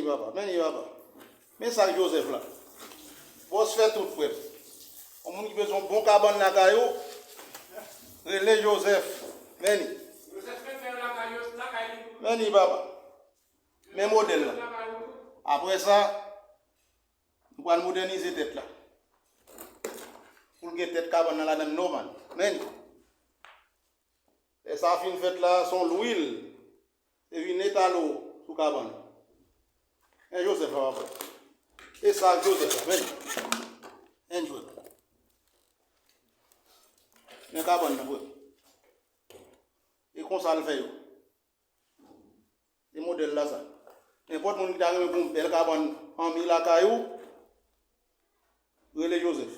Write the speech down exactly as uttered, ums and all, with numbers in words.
Papa, men li papa. Men sa k Joseph la. Bòs fè tout frè m. Yon moun ki bezwen yon bon kabann lakay ou, rele Joseph. Men li. Men li papa. Men modèl la. Apre sa, nou pral modènize tèt la. Pou l gen tèt kabann nan ladan l nòmal. Men li. Lè sa fin fèt la, se yon lwil. Se vin etale w sou kabann. Men Joseph la papa. E sa Joseph la, men. Men Joseph. Men kabann nan, frè. E konsa l fè yo. Se modèl la sa. Nenpòt moun ki ta renmen pou yon bèl kabann anmi lakay ou, rele Joseph.